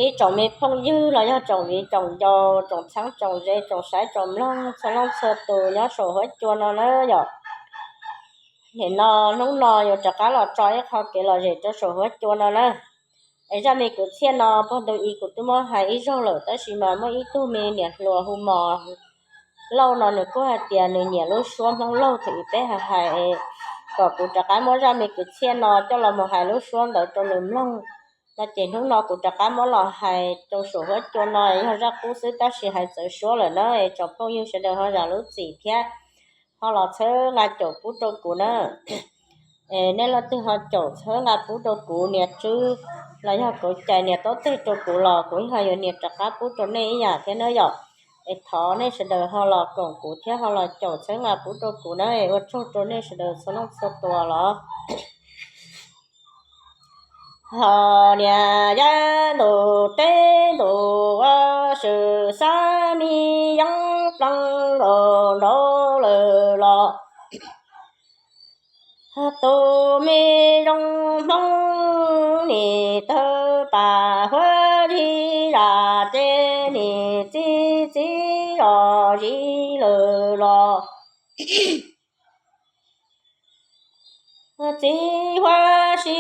ib tsoom me phooj ywg los yog tsoom viv tsoom ncaus, tsoom txheeb tsoom ze, tsoom saib tsoom mloog txhua leej txhua tus nyob saum huab cua no na yom. Nim no hnub no yuav rov qab los tso ib qho kev lom zem rau saum huab cua no na. Es zaj me kwv txhiaj no puag ntu i kuv twb muab hais ib zaug lawm, tab sis mas muaj ib tug me niam hluas hu Mos Lauj no nws kuj hais tias nws nyiam lub suab Hmoob Lauj thaum ub peb hais hais, kom kuv rov qab muab zaj me kwv txhiaj no coj los mus hais lub suab ntawd rau nws mloog. No ces hnub no kuv rov qab muab los hais rau saum huab cua no, yog zaj qub xwb tab sis hais txawv suab lawm na, es tsoom phooj ywg sawv daws ho zam lub txim thiab ho los txhawb nqa caum pub rau kuv na. Es nej leej twg ho caum txhawb nqa pub rau kuv, nias tswb los yog kauv cai nias taub teg rau kuv los kuv ho yuav nias rov qab pub rau nej ib yam thiab na yom. Es thov nej sawv daws ho los koom kuv thiab ho los caum txhawb nqa pub rau kuv na, es ua tsaug rau nej sawv daws txhua leej txhua tus los. Ho niam yab ntuj teb ntuj ua swm xab mi yeeb ploog nkaus nraud lawm los, tus me zoo Hmoob nim tawg pam huab zig zam ces nim txi txiv zos zis lawm los, txiv huab si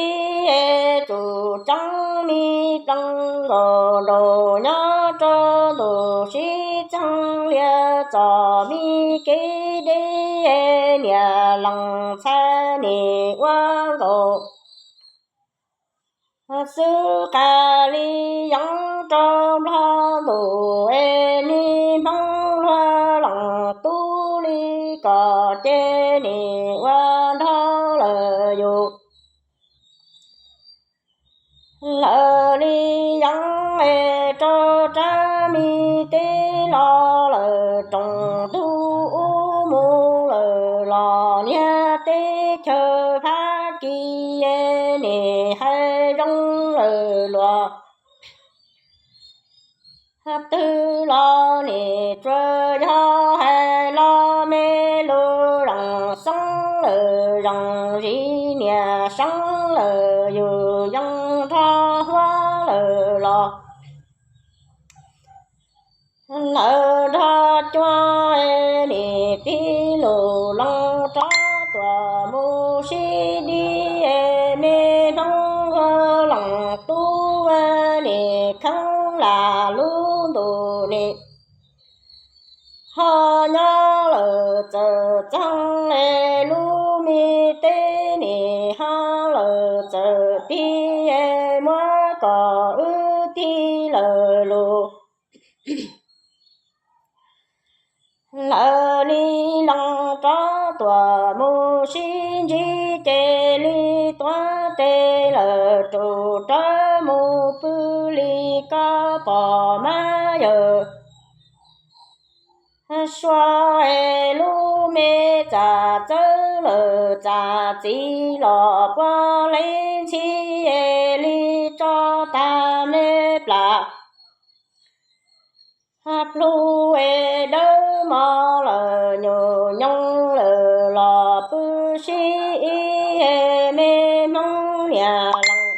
tsum tseeb mi ploog nkaus nraud nyob rau ntuj sib txeeg lias txom mi kev deb, niam lees ntxhais nim ua nkaus xwb qas li yeeb rau nplog ntuj es mi Hmoob luag lees tub li kom ces nim ua nrog lawm yus. Lawv li yeeb es rau rab mi teb los lawm roos ntuj ub mus lawm los niag teb chaws Fab Kis nim hais zoo lawm luag. Twg los nim tsuas yog hais los me lus, zoo xeeb lawm zoo zis niam, xeeb lawm yus yeej nrog huab lawm los. Lawv nrog cuag nim tig lus loo rov tuam mus sib dig, me Hmoob ua lees tub nim kheev lam lub ntuj nim ho nyob lawm txawm txeeg, lub me teb nim ho lawm txawm tig, muab kom wb tig lawm lus. Lawv li lees rov tuam mus sib ntsib ces li tuav tes lawm rus rov mus pw li koj pom mas yawm sua es lub me txam txawb lawm txam txiv los puav leej ntxhi es li tso tag me plam plhu es dawb mos lawm nyuam nyoog lawm los pw sib ib es me Hmoob niam lees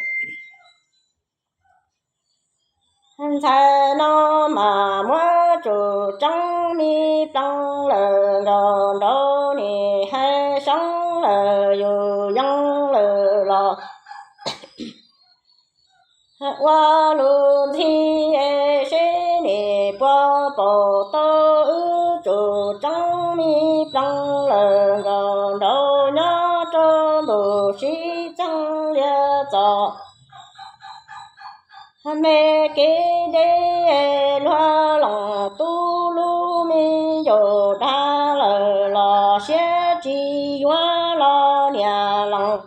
ntxhais no mas muab tsum tseeb mi ploog lawm nkaus nraud nim hais xeeb lawm yus yeej lawm los ua lus ntxhi es seb nim puas paub tau wb tsum tseeb mi ploog lawm nkaus nraud nyob rau ntuj sib txeeg lias txom me kev deb luag lees tub lub me ncaus dag lawm los siab tsis yuav los niam lees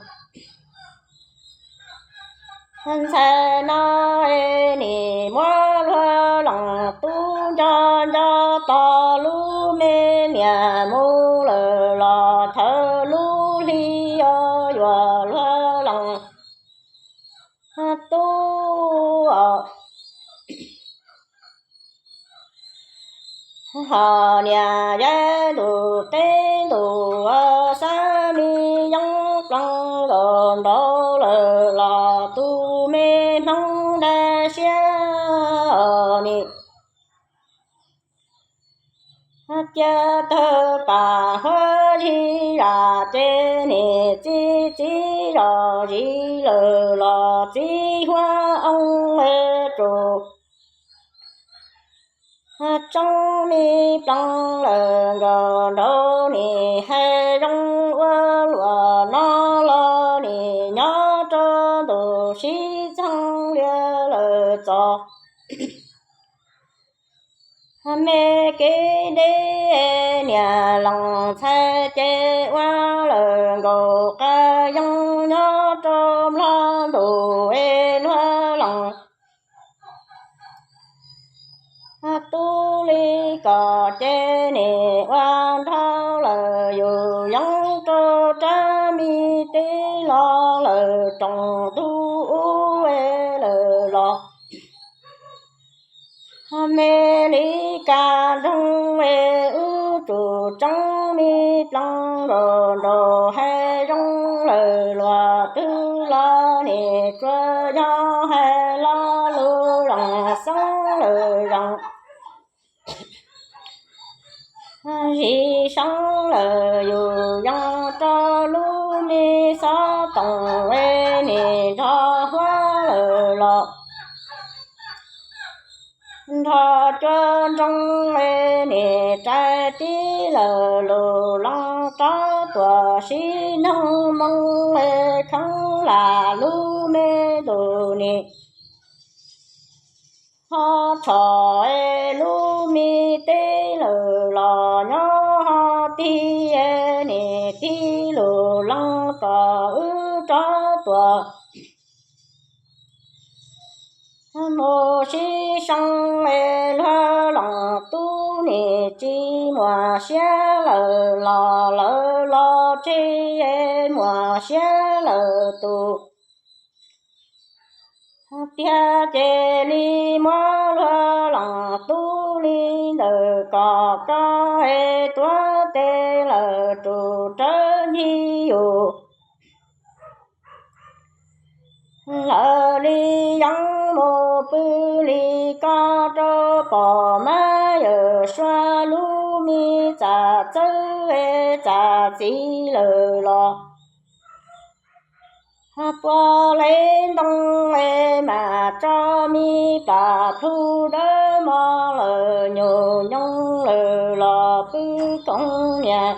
ntxhais no es nim muab luag lees tub nco nco tos lub me niam mus lawm los thawv lub hli os yuav luag lees tub os. Ho niam yab ntuj teb ntuj xab mi yeeb ploog nkaus nraud lawm los tus me Hmoob dab siab nim cia tawg pam huab zig zam ces nim txiv txiv zos zis lawm los txiv huab oo tsuas tsob me ploog lawm nkaus nraud nim hais zoo ua luam no los nim nyob rau ntu sib txheej lias lawm txog me kev deb niam lees ntxhais ces ua lawm nkaus qab yeej nyob rau nplog ntuj es luag lees tub li kom ces nim ua nrhau lawm yus yeej rau rab me teb los lawm roos ntuj ub es lawm los me li kas nroog es wb tsum tsob me ploog nkaus nraud hais zoo lawm luag twg los nim tsuas yog hais lo lus zoo xeeb lawm zoo zis seeb lawm yus yeej rau lub me xov toom es nim nrog huab lawm los nrog cuab nroo es nim rais tib lawm lus loo rov tuam sib noog moo es kheev lam lub me ntuj nim ho tshom es lub me teb lawm los nyob ho tig es nim tig lus loo kom wb rov tuam mus sib seeb es luag lees tub nim tsis muaj siab lawm los lawv los tseg es muaj siab lawm tus tiag ces li muab luag lees tub li ntawm kom koj es tuav tes lawm rus rawv ncig yus lawv li yeeb mus pw li koj rau pom mab yawm suab lub me txam txawb es txam txiv lawm los puag le ntoo es mas tso me pam plhu dawb mos lawm nyuj nyoog lawm los pw koog niam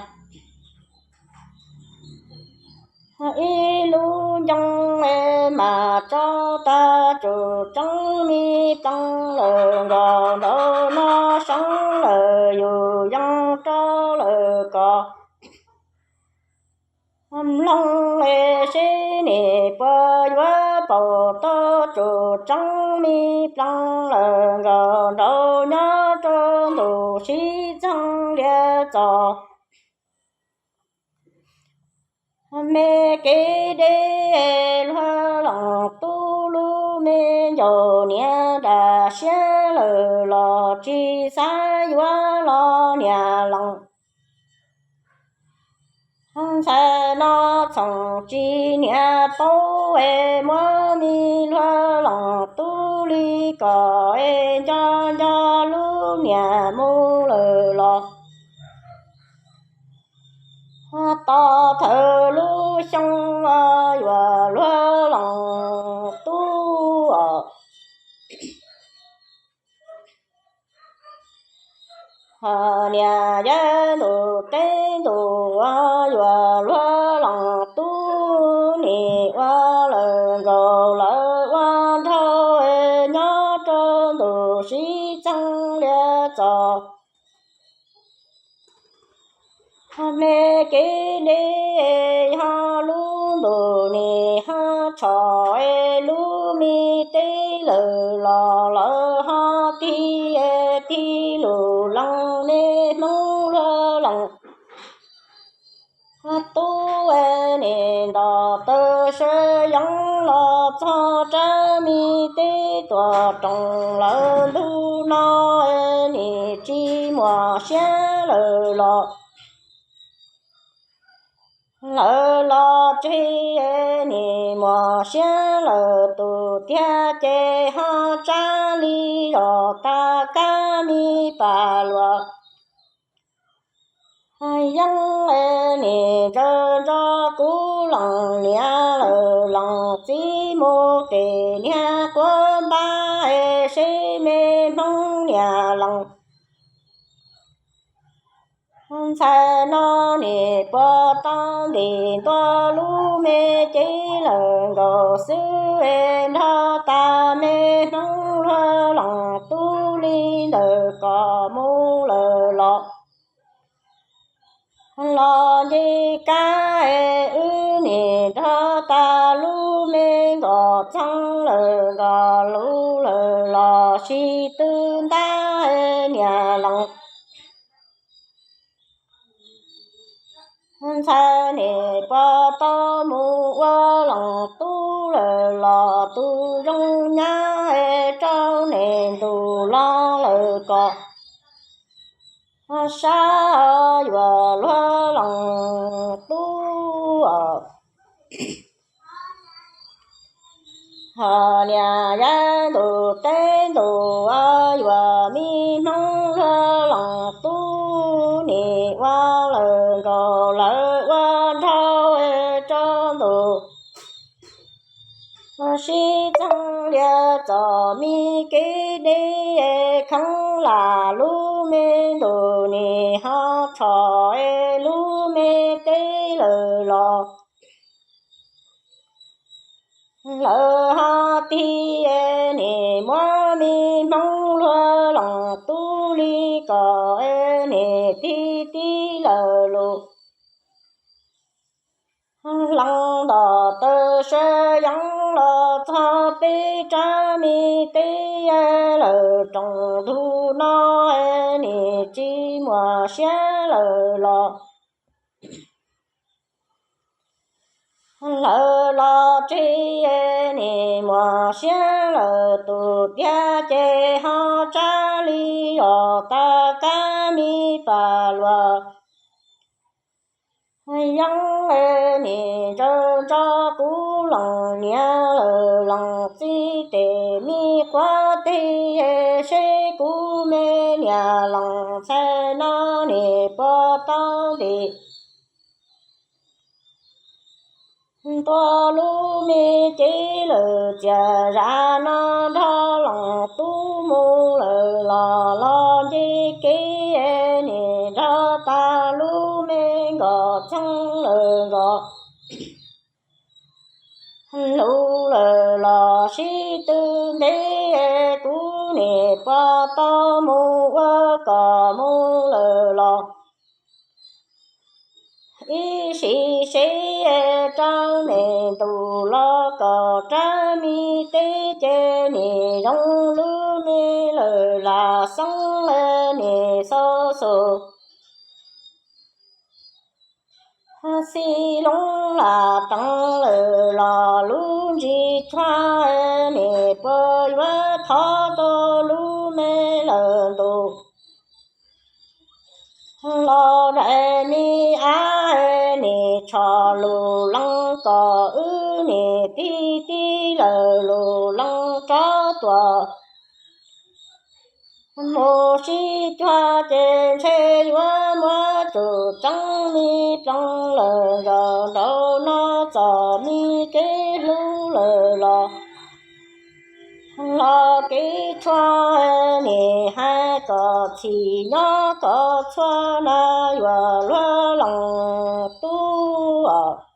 ib lub ncoo es mas tso tag tsum tsob me ploog lawm nkaus nraud no seeb lawm yus yeej rau lawm kom mloog es seb nim puas yuav paum tau tsum tsob me ploog lawm nkaus nraud nyob rau ntu sib txheej lias txog me kev deb luag lees tub lub me ncaus niam dam siab lawm los tsis xav yuav los niam lees ntxhais no txhoom tsis niam paub es muab me luag lees tub li kom es nco nco lub niam mus lawm los tos thawm lub xyoo yuav luag lees tub niam yawm ntuj teb ntuj yuav luag lees tub nim ua lawm nkaus lawv ua nraug nyob rau ntu sib txheej lias txog me kev deb ho lub ntuj nim ho tshom es lub me teb lawm los lawv ho tig tig lus lees me hmoob luag lees tub nim nto taw sawv yeeb los txog rab me teb tuam roos lawm ntug no nim tsis muaj siab lawm los Lawv los tseg nim muaj siab lawm tus tiag ces ho tsab li zos tas kab me pas luas. Yeeb nim ntsaws ntso kuv lees niam lawm lees txiv mus tes niag quav npab es seb me Hmoob niam lees ntxhais no nim puas tau ntim ntua lub me cev lawm nkaus xwb es nrog tas me Hmoob luag lees tub li ntawm kom mus lawm los los nce kab es wb nim nrog tas lub me nkos txoog lawm nkos lus lawm los sib tw ntab niam lees ntxhais nim puas tau mus ua lees tub lawm los tus zoo nyab es rau nim ntus los lawm kom sab yuav luag lees tub. Ho niam yaib ntus teb ntus yuav me Hmoob luag lees tub nim ua lawm nkaus lawv ua nraug rau ntus sib txeeg lias txom me kev deb kheev lam lub me ntus nim ho tshom lub me teb lawm los lawv ho tig nim muab me Hmoob luag lees tub li kom nim tig tib lawm lus hleev ntawm taw sawv yeev los txog peb rab me teb lawm roos ntug no nim tsis muaj siab lawm los lawv los tseg nim muaj siab lawm tus tiag ces ho tsab li zos tas kab me pas luas yeeb nim ntsaws ntso kuv lees niam lawm lees txiv tes me quav teg seb kuv me niam lees ntxhais no nim puas tau ntim ntua lub me cev lawm txias zam no nrog lees tub mus lawm los los nce kev nim nrog tas lub me nkos txheeb lawm nkos lus lawm los sib tw ntev kuv nim puas tau mus ua kom mus lawm los ib sim seb rau nim ntus los kom rab me teb ces nim zoo lub me lawm lam xoob nim xo xus xi loob lam teev lawm los lub ntsis tshuaj nim puas yuav thov tau lub me lawm ntus los daim me ab nim tshom lus lees kom wb nim tig tib lawm lus lees rov tuam mus sib cuag ces ntshe yuav muab tsum tseeb me ploog lawm zaum nraud no txom me kev hlub lawm los los kev tshuaj nim hais kom txhim nyob kom txhua na yuav luag lees tub os.